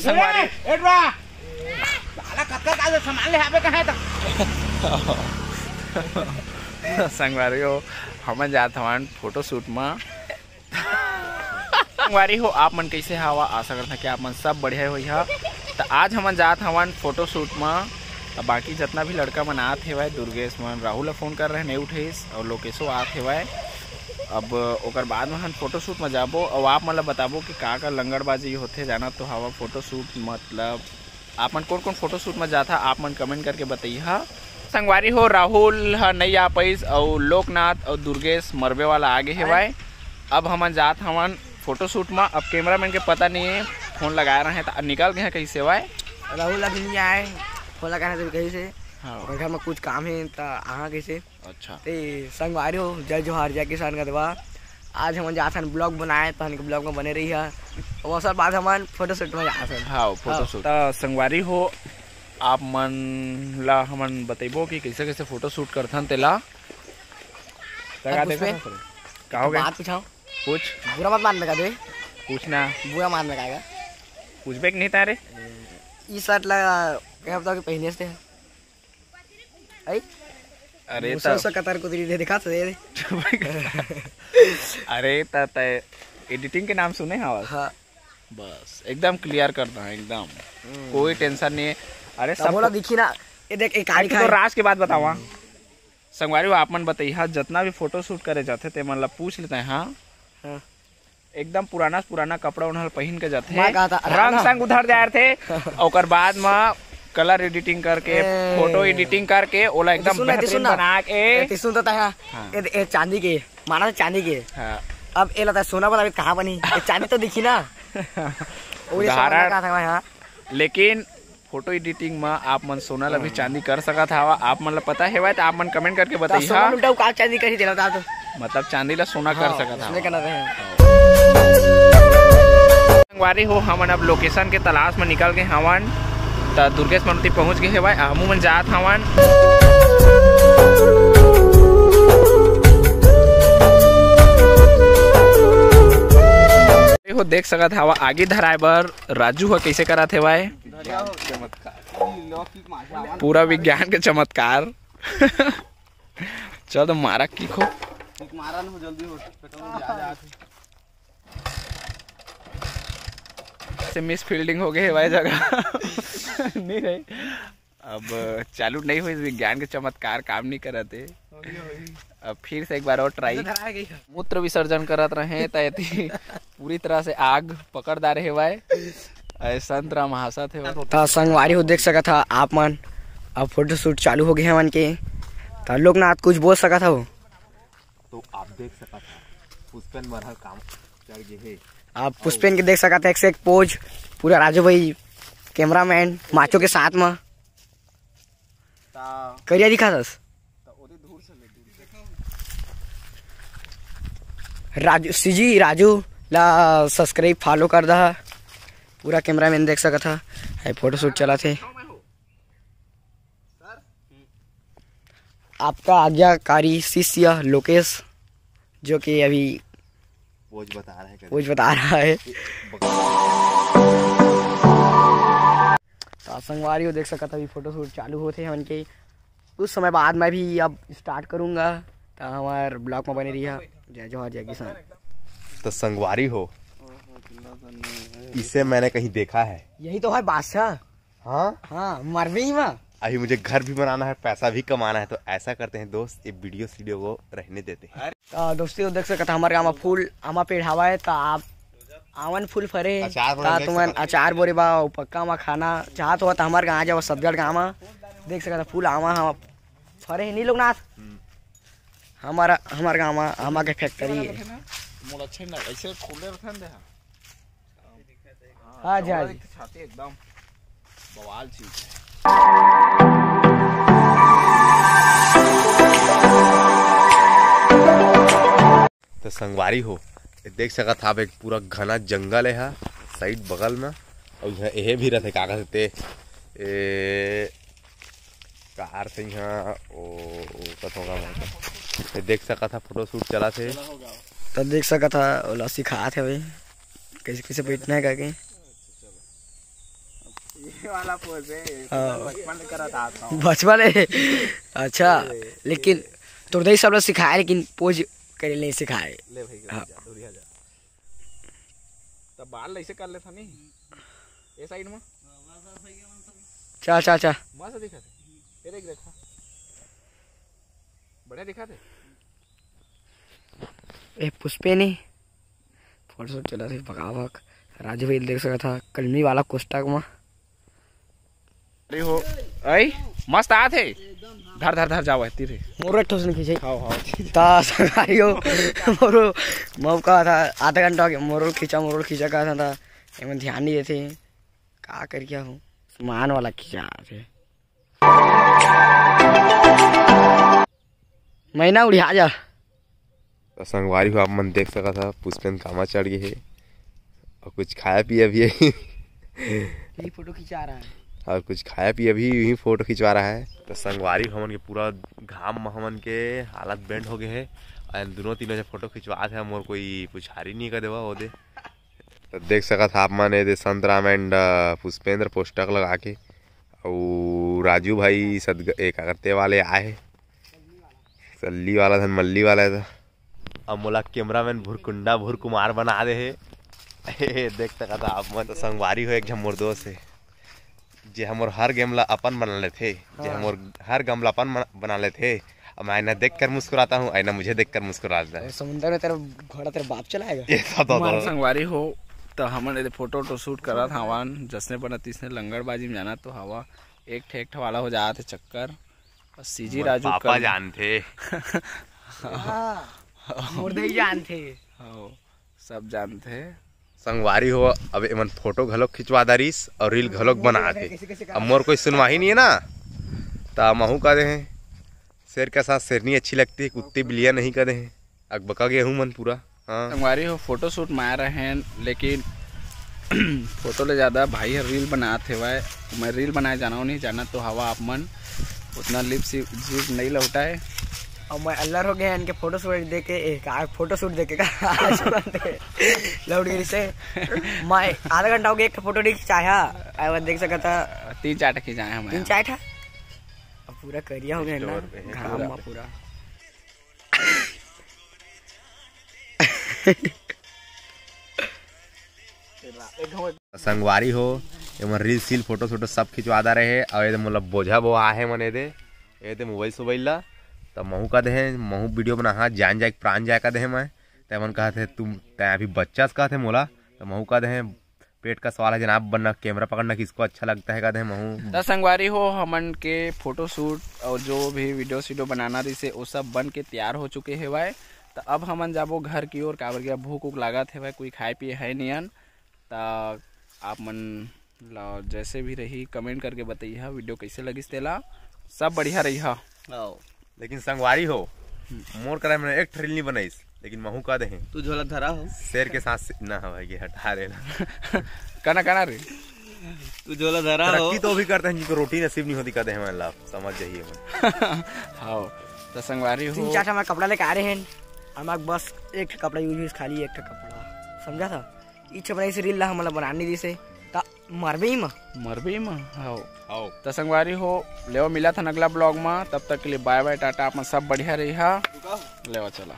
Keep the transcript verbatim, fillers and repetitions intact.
संगवारी। ए, एडवा। साला कतका का सामान ले आबे कहे त। संगवारी हो, हमन जात हवन फोटो शूट म। संगवारी हो, आप मन कैसे हवा? आशा करता कि आप मन सब बढ़िया होई हा। त आज हमन जात हवन फोटो शूट म। त बाकी जितना भी लड़का मन आत हेवय, दुर्गेश मन, राहुल ला फोन कर रहे, नहीं उठेस, और लोकेशो आत हेवय। अब ओकर बाद में हम फोटो शूट में जाबो और आप मन ला बताबो कि का का लंगड़बाजी होथे। जाना तो हवा फोटो शूट, मतलब आप मन कौन कौन फोटो शूट में जाथा, आप मन कमेंट करके बताइहा। संगवारी हो, राहुल ह नहीं आ पाइस और लोकनाथ और दुर्गेश मरबे वाला आगे हेवय। अब हमन जात हवन फोटो शूट में। अब कैमरामैन के पता नहीं है, फोन लगाए रहे त निकल गए हैं कहीं से वाय। राहुल अभी नहीं आए, फोन लगाना तो कहीं से। हाँ। ओकर घर में कुछ काम है त आहा कहीं से। अच्छा। ते संगवारी हो, जय जोहार, जय किसान गदवा। आज हमन जात हन ब्लॉग बनाए, तहन के ब्लॉग में बने रही है। और ओकर बाद हमन फोटो शूट में जात हन। हाँ, फोटो हाँ। शूट। त संगवारी हो, आप मन ला हमन बतैबो कि कैसे कैसे फोटो शूट करथन तेला। तगा अब देखा उसमें था सर? का हो गया? बात पूछाओ। पूछ। बुरा मत मानने का दे। पूछना। बुरा मानने का आएगा। पूछबे कि नहीं तारे? ई शर्ट ला क्या बताओ कि पहने से है? आई? अरे मुसल त से कतार कुतरी दे दिखा तो दे दे। अरे त तय एडिटिंग के नाम सुने हवस? हाँ। बस एकदम क्लियर कर दा एकदम। हम्म। कोई टेंशन नहीं है। अरे तब सब बोला को दिखी ना। ये देख, एक तब आदमी तो खाए। राज के बात बतावा। संगवारी हो, आप मन बतैहा, जितना भी फोटो शूट करे जाथे ते मन ला पूछ लेते हैं। हाँ। हाँ। एकदम पुराना से पुराना कपड़ा उन्हल पहिन के जाथे, मैं कहा था, रंग ना। संग उधर जाए थे। ओकर बाद म कलर एडिटिंग करके, ए। फोटो एडिटिंग करके ओला एकदम सुन ना, बेहतरीन सुन ना। बना के। ए, सुन तो तय, हाँ। ए, ए, चांदी के, माना तो चांदी के। हाँ। अब ए लता सोना बता कहाँ बनी? ए, चांदी तो दिखी ना। वही उदाहरण। सोना का था भाई, हाँ। लेकिन फोटो एडिटिंग म आप मन सोना ला भी चांदी कर सकत हवा। आप मन ला पता हेवय त आप मन कमेंट करके तो बताइहा। सोना लुटा का चांदी करी देला बता तो। मतलब चांदी ला सोना कर हाँ, सकत उसमें हवा। करना रहे। संगवारी हो, हमन अब लोकेशन के तलाश म निकल गए हवन। त दुर्गेश मनती पहुंच गए हेवय, हमू मन जात हवन। हो देख सकत हवा आगे धराए बर राजू ह कैसे करत हेवय। पूरा विज्ञान के चमत्कार। चल तो मारा किक हो। किक मारा न हो, जल्दी हो, पेट्रोल में जा, जा। से मिस फील्डिंग हो गए भाई जगह। नहीं रही। अब चालू नहीं हुई, विज्ञान के चमत्कार काम नहीं करत है। अब फिर से एक बार और ट्राई। मूत्र विसर्जन करत रहे त एती पूरी तरह से आग पकड़ डारे हेवय। ऐ संतरा महासत हेवय। त संगवारी हो देख सकत हा आप मन, अब फोटो शूट चालू हो गए हमन के। त लोकनाथ कुछ बोल सकत हव? तो आप देख सकत हा पुष्पेन मरहल काम चढ़ गए हे। आप पुष्पेन के देख सकत हा एक से एक पोज, पूरा राजू भाई कैमरामैन माचो के साथ म। ता करिया दिखाथस। राजू, सीजी राजू ला सब्सक्राइब फॉलो कर दहा। पूरा कैमरामैन देख सकत हा, है फोटोशूट चलत हे। आपका आज्ञाकारी शिष्य लोकेश, जो कि अभी पोज बता रहा है, पोज बता रहा है। तो संगवारी हो देख सकत हा, अभी फोटोशूट चालू होथे हमन के। कुछ समय बाद मैं भी अब स्टार्ट करूंगा, तो हमार ब्लॉग में बने रहिए। जय जोहार, जय किसान। तो संगवारी हो, इसे मैंने कहीं देखा है। यही तो है बादशाह। हाँ? हाँ, मरबे ही मा। अभी मुझे घर भी बनाना है, पैसा भी कमाना है, तो ऐसा करते हैं दोस्त, ये वीडियो सीडियो को रहने देते हैं। तो दोस्तों, देख सकत हा, हमर गाँव में फूल आमा पेड़ हवा है, तो आप आवन फूल फरे, अचार बोरे ता देख तुमन सकत हा। अचार बोरे बा, अउ पक्का मा खाना चाहत हो, तो हमर गाँव आ जाओ, सतगढ़ गाँव में देख सकत हा, फूल आमा, हाँ, फरे हे नी लोकनाथ। हम्म। हमारा, हमार गाँव में आमा के फैक्ट्री है। मोला अच्छा नहीं लगा, ऐसे खुले रखन दे, हाँ। हाँ, जी, हाँ, जी। छाती एकदम बवाल चीज है। तो संगवारी हो, ये देख सकत हा, एक पूरा घना जंगल है, हाँ, साइड बगल में, और यहाँ एहे भी रहते, का कहते, ए, कार से यहाँ, ओ, ओ, कत होगा, ये देख सकत हा, फोटोशूट चलत हे। तो देख सकत हा, ओला सिखात हे भाई, कैसे, कैसे बैठना है करके। ये वाला पोज है, हाँ। बचपन ले करत आता हूँ। बचपन ले। अच्छा, अरे, लेकिन तोर दाई सब लोग सिखाए, लेकिन पोज करे नहीं सिखाए। ले भाई, हाँ। जा, दूरिया जा। तब बाल ऐसे कर लेता नहीं, ये साइड में। चल, चल, चल। मस्त दिखत है। ये देख, देखा। बढ़िया दिखत है। ए, पुष्पे नहीं। फोटो शूट चला रही, भगावक। राजू भाई देख सकत हा, कलमी वाला कोष्टक में। अरे हो, आई, मस्त आत हे। धर, धर, धर, जाओ, है, तीर है। मोरो एक ठो से खींचे। खाओ, खाओ। ता संगारी हो, मोरो मौका था, आधा घंटा हो गया, मोरो खींचा, मोरो खींचा कहा था, एमन ध्यान नहीं देते। का कर क्या हो? सामान वाला खींचा थे। मैना उड़िया जा। तो संगवारी हो, आप मन देख सकत हा, पुष्पेंद्र कामा चढ़ गए हे और कुछ खाया पिया भी है। यही फोटो खिंचा रहा है। और कुछ खाया पिया भी, यही फोटो खिंचवा रहा है। तो संगवारी हो, हमन के पूरा घाम में हमन के हालत बेंड हो गए है। और दोनों तीनों जन फोटो खिंचवात है, मोर कोई पुछारी नहीं कर देवा ओदे। तो देख सकत हा आप मन, एदे Santram and, uh, Pushpendra poster लगा के, अउ राजू भाई सदग-, ए, का करते वाले आए हे, सल्ली वाला धन मल्ली वाला हे। तो अब मोला कैमरामैन भुरकुंडा भुरकुमार बना दे हे। देख सकत हा आप मन, तो संगवारी हो, एक झन मोर दोस्त हे, जे हमर हर गेम ला अपन बना लेथे, जे हाँ। हमर हर गम ला अपन मन-, बना लेथे। अब मैं आईना देख कर मुस्कुराता हूँ, आईना मुझे देख कर मुस्कुराता है। और समुंदर में तेरा घोड़ा तेरा बाप चलाएगा? ये सब तो मार तो संगवारी हो, तो हमन एदे फोटो वोटो शूट करत हवन, जसने बना तिसने लंगड़बाजी में जाना तो हवा, एक ठे एक ठे वाला हो जात हे चक्कर। और सीजी मोर राजू पापा कल जानथे। हाँ, मोर दई जानथे। हो, सब जानथे। संगवारी हो, अब एमन फोटो घलोक खिंचवा दारिस और रील घलोक बनात हे। अब मोर कोई सुनवाही नहीं है ना, त महू कह दे हैं, शेर के साथ शेरनी अच्छी लगती है, कुत्ती बिल्लियाँ नहीं कह दे हैं। अकबका गए हूँ मन पूरा। हाँ। संगवारी हो, फोटो शूट मार रहे हैं, लेकिन फोटो ले ज्यादा भाई हर रील बनात हेवय। मैं रील बनाए जाना नहीं, जाना तो हवा आप मन उतना लिप जिप नहीं लौटाए। और मैं अल्लर हो गए इनके फोटो शूट देख के, ए, का फोटो शूट देख के का आज बनते लौट गई से। मैं आधा घंटा हो गया, एक फोटो नहीं खिंचाया। आए बार देख सकता था। तीन चार ठे खिंचाए हम तीन यार। चार ठा। अब पूरा करिया हो गया ना, स्टोर पे है घाम पूरा। में पूरा। संगवारी हो, एमन रील सील फोटो सोटो सब खिंचवा दा रहे, और ये दे मोला बोझा बोहा है मन, ये दे, ये दे मोबाइल सोबाइल ला, त महू का दे, महू वीडियो बना, हाँ, जान जाए, प्राण जाए का दे मैं, त एमन कहत हे, "तुम, तै अभी बच्चा से कहत हे मोला," त महू का दे, पेट का सवाल है जनाब, बनना कैमरा पकड़ना किसको अच्छा लगता है, कहते हैं महू। त संगवारी हो, हमन के फोटो शूट और जो भी वीडियो सीडियो बनाना रहिसे, वो सब बन के तैयार हो चुके हेवय। त अब हमन जाबो घर की ओर, काबर के अब भूख उख लागत हेवय, कोई खाए पिए है नियन। त आप मन ला जैसे भी रही, कमेंट करके बतैहा वीडियो कैसे लगिस तेला। सब बढ़िया रहिहा। आओ। लेकिन संगवारी हो, हम्म। मोर करा में एक ठो रील नहीं बनाइस, लेकिन महू का दे हैं। तू झोला धरा हो। शेर के साथ से, ना भाई, ये हटा रे ना। कना, कना रे? तू झोला धरा हो। तरक्की तो भी करते हैं, जिनको रोटी नसीब नहीं होती, कहते हैं, मैं लाभ समझ जाइए मन। हाँ, तो संगवारी हो। तीन चार ठा मैं कपड़ा लेके आ रहे हैं, और मैं बस एक ठो कपड़ा यूज, खाली एक ठो कपड़ा, समझा था? इच्छा बनाई से रील ला हमन ला बनाने दी से, ता मरबे ही मा। मरबे ही मा, हाओ। हाओ। त संगवारी हो, लेवा मिला था अगला ब्लॉग मा, तब तक के लिए बाय बाय, टाटा, आप मन सब बढ़िया रही हा। लेवा चला।